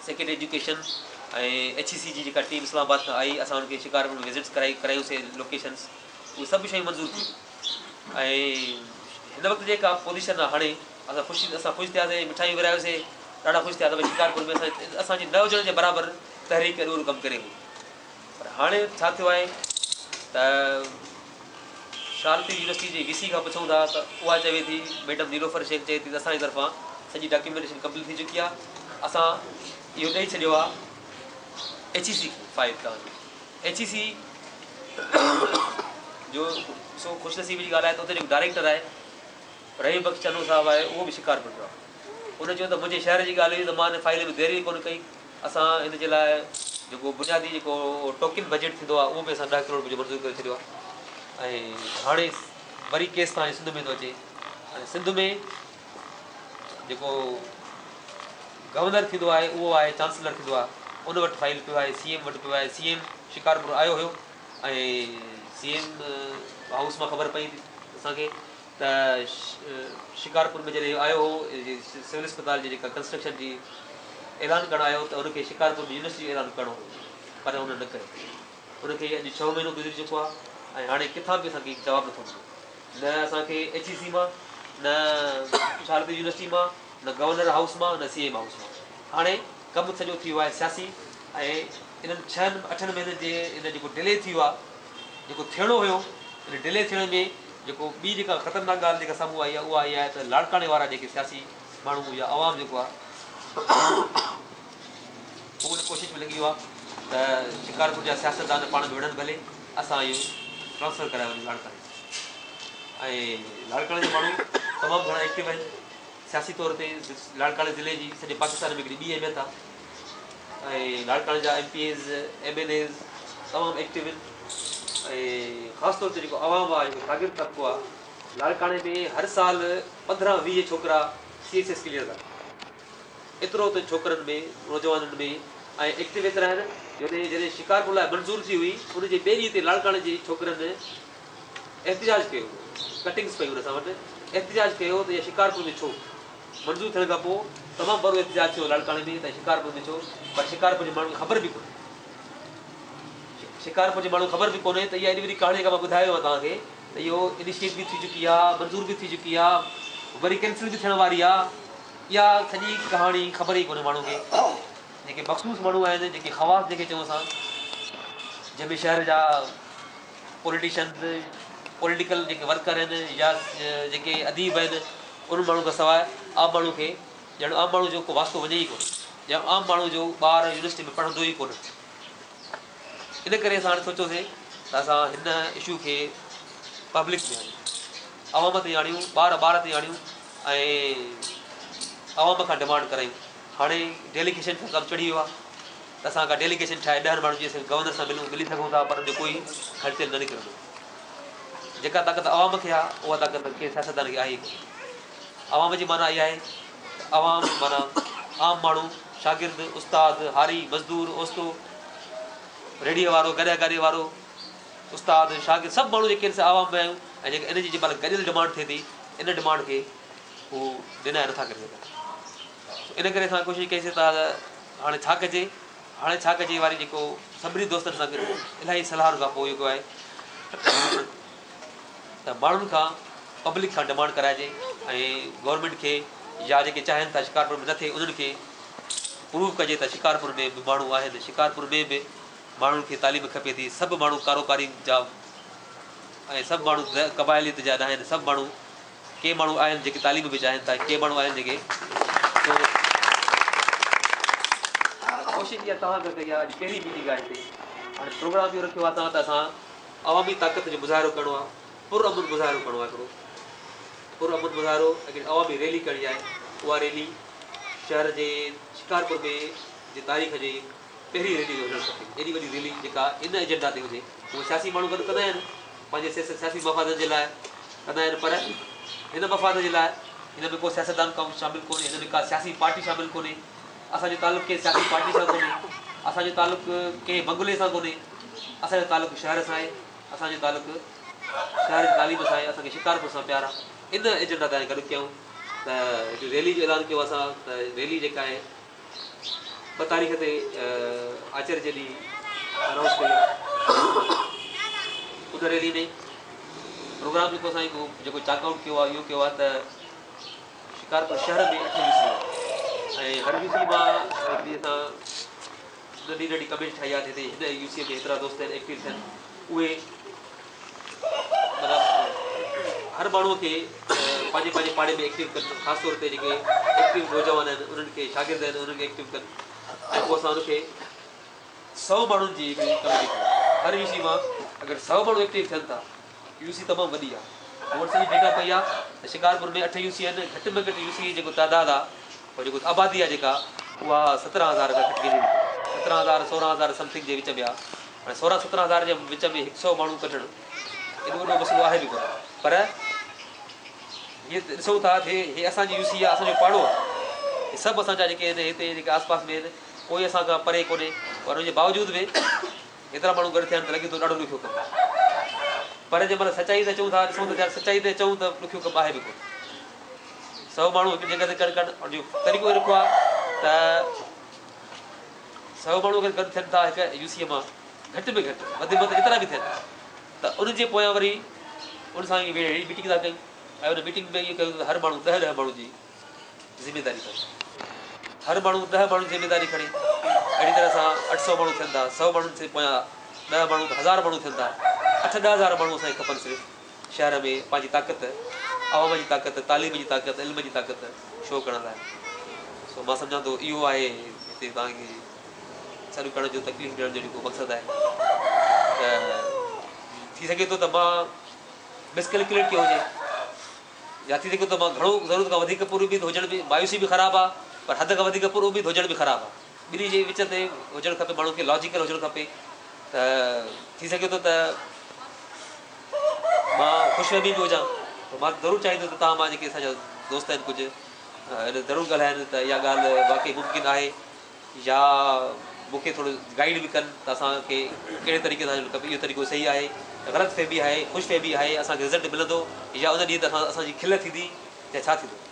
Secretary education ۽ H E سي جي جيڪا team اسلام آباد کان آئي، اسان انهن کي شڪارپور ۾ وزٽس ڪرائي ڪرايونسي لوڪيشنس، اهي سڀ شيون منظور ٿي ويون ۽ هن وقت جيڪا پوزيشن آهي هاڻي اسان خوش اسان خوش ٿياسي، مٺايون ورهايوسي، ڏاڍا خوش ٿيا ته ڀئي شڪارپور ۾ اسان اسان جي نه هجڻ جي برابر تحريڪ ايڏو وڏو ڪم ڪري وئي. پر هاڻي ڇا ٿيو آهي ته شاهه لطيف يونيورسٽي جي وي سي کان پڇون ٿا ته اها چوي ٿي، ميڊم نيلوفر شيخ چئي ٿي ته اسان جي طرفان سڄي ڊاڪيومينٽيشن ڪمپليٽ ٿي چڪي آهي، اسان اهو ڏئي ڇڏيو آهي ايڇ اي سي کي فائل توهان جو ايڇ اي سي جو سو خوش نصيبي جي ڳالهه آهي ته اتي جيڪو ڊائريڪٽر آهي رحيم بخش چنو صاحب آهي اهو به شڪارپور جو آهي. ان چيو ته منهنجي شهر جي ڳالهه هئي ته مان ان فائل ۾ دير ئي ڪونه ڪئي. اسان ان جي لاء جيڪو بنيادي جيڪو ٽوڪن بجيٽ ٿيندو آهي اهو به اسان 10 ڪروڙ روپيه منظور ڪري ڇڏيو آهي ۽ هاڻي وري ڪيس تان سنڌ ۾ ٿو اچي ۽ سنڌ ۾ جيڪو گورنر ٿيندو آهي اهو آهي چانسلر ٿيندو آهي ان وٽ فائل پيو آهي سي ايم وٽ پيو آهي سي ايم شڪارپور آيو هيو ۽ سي ايم هائوس مان خبر پئي اسانکي ته شڪارپور ۾ جڏهن آيو هو سول اسپتال جي جيڪا ڪنسٽرڪشن جي اعلان ڪرڻ آيو ته ان کي شڪارپور ۾ يونيورسٽي جو اعلان ڪرڻو هو پر هن نه ڪيو. ان کي اڄ ڇهون مهينو گذري چڪو آهي ۽ هاڻي ڪٿان به اسان کي جواب نٿو ملي نه اسان کي ايڇ اي سي مان نه شاهه لطيف يونيورسٽي مان نه گورنر هائوس مان نه سي ايم هائوس مان. هاڻي ڪم سڄو ٿي ويو آهي سياسي ۽ انهن ڇهن اٺن مهينن جي ان جيڪو ڊلي ٿي ويو آهي جيڪو ٿيڻو هيو ان ڊلي ٿيڻ ۾ جيڪو ٻي جيڪا خطرناڪ ڳالهه جيڪا سامهون آئي آهي اها اها آهي ته لاڙڪاڻي وارا جيڪي سياسي ماڻهو يا عوام جيڪو آهي اهو ان ڪوشش ۾ لڳي ويو آهي ته شڪارپور جا سياستدان پاڻ ۾ وڙهن ڀلي اسان اهو ٽرانسفر ڪرائي وڃون لاڙڪاڻي ۽ لاڙڪاڻي جا ماڻهو تمام گهڻا ايڪٽو آهن سياسي طور تي لاڙڪاڻي ضلعي جي سڄي پاڪستان ۾ هڪڙي ٻي اهميت آهي ۽ لاڙڪاڻي جا M P As M N As تمام ايڪٽو آهن ۽ خاص طور تي جيڪو عوام آهي جيڪو شاگرد طبقو آهي لاڙڪاڻي ۾ هر سال 15 20 ڇوڪرا سي ايس ايس ڪليئر ٿا ڪن. ايترو ته ڇوڪرن ۾ نوجوانن ۾ ۽ ايڪٽو ايترا آهن جو جڏهن شڪارپور لاء منظور ٿي هئي ان جي ٻئي ڏينهن تي لاڙڪاڻي جي ڇوڪرن احتجاج ڪيو ڪٽنگس پئي هن اسان وٽ احتجاج ڪيو ته اها شڪارپور ۾ ڇو منظور ٿيڻ کان پوء تمام وڏو احتجاج ٿيو لاڙڪاڻي ۾ ته شڪارپور ۾ ڇو پر شڪارپور جي ماڻهن کي خبر به ڪونهي شڪارپور جي ماڻهن کي خبر به ڪونهي ته اها ايڏي وڏي ڪهاڻي جيڪا مان ٻڌايو آهي توهان کي ته اهو انيشيٽ به ٿي چڪي آهي منظور به ٿي چڪي آهي وري ڪينسل به ٿيڻ واري آهي اها سڄي ڪهاڻي خبر ئي ڪونهي ماڻهن کي جيڪي مخصوص ماڻهو آهن جيڪي خواص جنهن کي چئون اسان جنهن ۾ شهر جا پوليٽيشنز پوليٽيڪل جيڪي ورڪر آهن يا جيڪي اديب آهن انهن ماڻهن کان سواء عام ماڻهو کي ڄڻ عام ماڻهو جو ڪو واسطو وڃي ئي ڪونه يا عام ماڻهو جو ٻار يونيورسٽي ۾ پڙهندو ئي ڪونه. ان ڪري اسان هاڻي سوچيوسين ته اسان هن اشو کي پبلڪ ۾ آڻيون، عوام تائين آڻيون، ٻار ٻار تائين آڻيون ۽ عوام کان ڊمانڊ ڪرايون. هاڻي ڊيليگيشن کان ڪم چڙهي ويو آهي ته اسان ڪا ڊيليگيشن ٺاهي 10 ماڻهن جي اسين گورنر سان ملون ملي سگهون ٿا پر ان جو ڪوئي کڙتيل نه نڪرندو. جيڪا طاقت عوام کي آهي اها طاقت ڪنهن سياستدان کي آهي ئي ڪونه. عوام جي معنيٰ اها آهي ته عوام معنيٰ عام ماڻهو، شاگرد، استاد، هاري، مزدور، اوستو، ريڙهيء وارو، گڏهه گاڏيء وارو، استاد، شاگرد سڀ ماڻهو جيڪي آهن سي عوام ۾ آهيون ۽ جيڪا ان جي جنهن مهل گڏيل ڊمانڊ ٿئي ٿي ان ڊمانڊ کي هو ڊنائي نٿا ڪري سگهن. ان ڪري اسان ڪوشش ڪئي سي ته هاڻي ڇا ڪجي؟ هاڻي ڇا ڪجي واري جيڪو سڀني دوستن سان گڏ الاهي صلاحن کان پوء جيڪو آهي ته ماڻهن کان پبلڪ کان ڊمانڊ ڪرائجي ۽ گورنمينٽ کي يا جيڪي چاهين ٿا شڪارپور ۾ نه ٿئي انهن کي پروف ڪجي ته شڪارپور ۾ به ماڻهو آهن شڪارپور ۾ به ماڻهن کي تعليم کپي ٿي سڀ ماڻهو ڪاروڪاري جا ۽ سڀ ماڻهو قبائليت جا ناهن سڀ ماڻهو ڪي ماڻهو آهن جيڪي تعليم به چاهين ٿا ڪي ماڻهو آهن جيڪي ڪوشش اها توهان کان ڪئي آهي اڄ پهرين ميٽنگ آهي هتي هاڻي پروگرام اهو رکيو آهي اسان ته اسان عوامي طاقت جو مظاهرو ڪرڻو آهي پر امن مظاهرو ڪرڻو آهي هڪڙو پر امن مظاهرو هڪڙي عوامي ريلي ڪرڻي آهي اها ريلي شهر جي شڪارپور ۾ جي تاريخ جي پهرين ريلي هجڻ کپي ايڏي وڏي ريلي جيڪا ان ايجنڊا تي هجي اهي سياسي ماڻهو گڏ ڪندا آهن پنهنجي سياسي مفادن جي لاء ڪندا آهن پر هن مفاد جي لاء هن ۾ ڪو سياستدان ڪو شامل ڪونهي هن ۾ ڪا سياسي پارٽي شامل ڪونهي اسان جو تعلق ڪنهن سياسي پارٽي سان ڪونهي اسان جو تعلق ڪنهن بنگلي سان ڪونهي اسان جو تعلق شهر سان آهي اسان جو تعلق شهر جي تعليم سان آهي اسان کي شڪارپور سان پيار آهي ان ايجنڊا تي گڏ ڪيائون ته هڪ ريلي جو اعلان ڪيو اسان ته ريلي جيڪا آهي ٻه تاريخ تي آچر جي ڏينهن انائونس ڪئي آهي. ان ريلي ۾ پروگرام جيڪو اسان جيڪو چاڪ آئوٽ ڪيو آهي اهو ڪيو آهي ته شڪارپور شهر ۾ اٺ يو سي آهن ۽ هر يو سي مان هڪڙي اسان ننڍي ننڍي ڪميٽي ٺاهي آهي جتي هن يو سي ۾ هيترا دوست آهن ايڪٽو ٿين اهي مطلب هر ماڻهو کي پنهنجي پنهنجي پاڙي ۾ ايڪٽو ڪن خاص طور تي جيڪي ايڪٽو نوجوان آهن انهن کي شاگرد آهن انهن کي ايڪٽو ڪن ۽ پوء اسان ان کي سو ماڻهن جي هڪڙي ڪميٽي ٺاهي هر يو سي مان اگر سو ماڻهو ايڪٽو ٿين ٿا يو سي تمام وڏي آهي مون وٽ سڄي ڊيٽا پئي آهي ته شڪارپور ۾ اٺ يو سي آهن گهٽ ۾ گهٽ يو سي جيڪو تعداد آهي پر جيڪو آبادي آهي جيڪا اها سترهن هزار کان گهٽ ڪينهي 17 هزار 16 هزار سمٿنگ جي وچ ۾ آهي. هاڻي 16 17 هزار جي وچ ۾ هڪ سئو ماڻهو ڪڍڻ ايڏو وڏو مسئلو آهي به ڪونه. پر هيئن ڏسون ٿا ته هي اسان جي يو سي آهي، اسان جو پاڙو آهي. هي سڀ اسان جا جيڪي آهن هتي جيڪي آس پاس ۾ آهن ڪوئي اسان کان پري ڪونهي پر ان جي باوجود به هيترا ماڻهو گڏ ٿيا آهن ته لڳي ٿو ڏاڍو ڏکيو ڪم آهي. پر جنهن مهل سچائي تي اچون ٿا ڏسون ته يار سچائي تي اچون ته ڏکيو ڪم آهي به ڪونه. سئو ماڻهو هڪ جڳهه تي گڏ ڪرڻ ان جو طريقو اهو رکيو آهي ته سئو ماڻهو اگر گڏ ٿين ٿا هڪ يو سي مان گهٽ ۾ گهٽ وڌ ۾ وڌ جيترا به ٿين ته ان جي پويان وري ان سان اهڙي ميٽنگ ٿا ڪيون ۽ ان ميٽنگ ۾ اهو ڪيون ته هر ماڻهو ڏهه ڏهه ماڻهن جي ذميداري کڻي هر ماڻهو ڏهه ماڻهن جي ذميداري کڻي اهڙي طرح سان اٺ سئو ماڻهو ٿين ٿا سئو ماڻهن جي پويان ڏهه ماڻهو ته هزار ماڻهو ٿين ٿا اٺ ڏهه هزار ماڻهو اسان کي کپن صرف شهر ۾ پنهنجي طاقت، عوام جي طاقت، تعليم جي طاقت، علم جي طاقت شو ڪرڻ لاء. سو مان سمجهان ٿو اهو آهي هتي توهان کي سڏ ڪرڻ جو تڪليف ڏيڻ جو جيڪو مقصد آهي ته ٿي سگهي ٿو ته مان مس ڪيلڪوليٽ ڪيو هجي يا ٿي سگهي ٿو ته مان گهڻو ضرورت کان وڌيڪ پر اميد هجڻ به مايوسي به خراب آهي پر حد کان وڌيڪ پر اميد هجڻ به خراب آهي ٻنهي جي وچ تي هجڻ کپي ماڻهو کي لاجيڪل هجڻ کپي ته ٿي سگهي ٿو ته مان خوش فهمي به هجان ته مان ضرور چاهيندس ته توهان مان جيڪي اسان جا دوست آهن ڪجهه ان ضرور ڳالهائن ته اها ڳالهه واقعي ممڪن آهي يا مون کي ٿورو گائيڊ به ڪن ته اسان کي ڪهڙي طريقي سان هلڻ کپي اهو طريقو صحيح آهي غلط فهمي آهي خوش فهمي آهي اسان کي رزلٽ ملندو يا ان ڏينهن ته اسان جي کل ٿيندي يا ڇا ٿيندو.